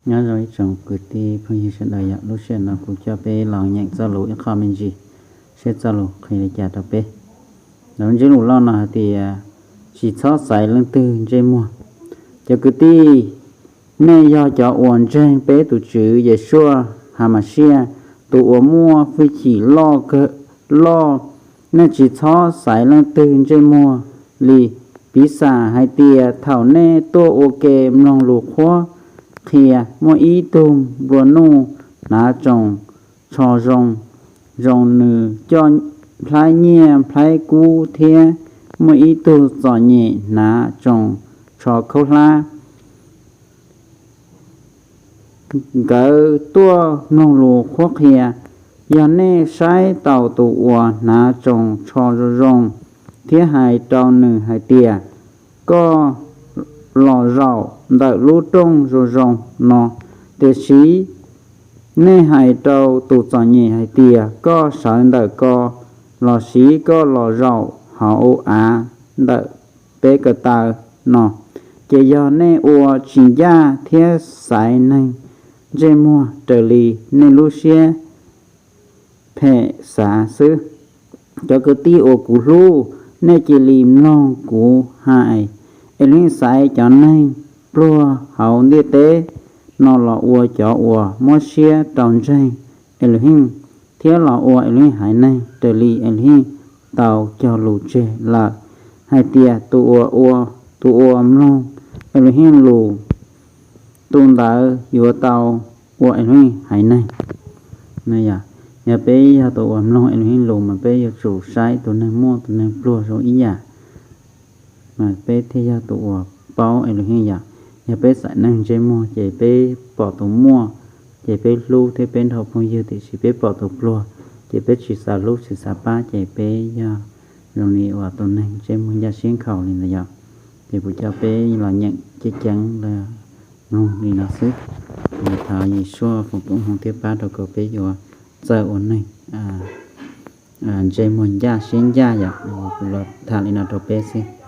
Nyob zoo ib tsoom kwv tij phooj ywg sawv daws, yog lub sij hawm no kuv coj peb los nyeem txoj lus ib qho me ntsis, seb txoj lus qhia li cas rau peb. Lawv ntsib lus loj no hais tias tsis txhob xaiv leej twg ntsej muag. Cov kwv tij, nej yog cov uas ntseeg peb tus Tswv Yeshua Hamasiaj, tus uas muaj hwj chim loj kawg loj. Nej tsis txhob xaiv leej twg ntsej muag li. Piv xam hais tias thaum nej tuaj ua ke mloog lus qhuab qhia, muaj ib tug nplua nuj hnav tsoos tsho zoo, zoo nws coj nplhaib nyiaj nplhaib kub, thiab muaj ib tug txom nyem hnav tsoos tsho khaub hlab. Nkawd tuaj mloog lus qhuab qhia. Yog nej saib taus tus uas hnav tsoos tsho zoo zoo thiab hais rau nws hais tias, koj los zaum ntawm lub rooj zoo zoo no, tiam sis nej hais rau tus txom nyem hais tias, koj sawv ntawm ko, los sis koj los zaum hauv av ntawm peb ko taw no, ces yog nej ua tsis ncaj thiab xaiv neeg ntsej muag raws li nej lub siab phem xav xwb. Cov kwv tij uas kuv hlub, nej cia li mloog kuv hais. Elohim xaiv cov neeg pluag hauv ntiaj teb no los ua cov uas muab siab rau ntseeg Elohim, thiab los ua Elohim haiv neeg raws li Elohim tau cog lus tseg lawm, hais tias, tus uas ua, tus uas mloog Elohim lus, tus ntawd yuav tau ua Elohim haiv neeg. Yog peb yog tus uas mloog Elohim lus mas peb yuav tsum saib tus neeg muaj tus neeg pluag zoo ib yam, mas peb thiaj yog tus uas paub Elohim yom. Yog peb xaiv neeg ntsej muag ces peb pom tus muaj, ces peb hlub thiab peb nrog phooj ywg, tiam sis peb pom tus pluag, ces peb tsis xav hlub tsis xav pab, ces peb yog zoo li uas tus neeg ntsej muag ncaj siab nkhaus li ntawd yom. Ces kuv coj peb los nyeem ceeb ceeb mloog li no xwb. Thov Yeshua foom koob hmoov thiab pab rau kom peb yuav txawj ua neeg ntsej muag ncaj siab ncaj yom. Kuv los tham li no rau peb xwb.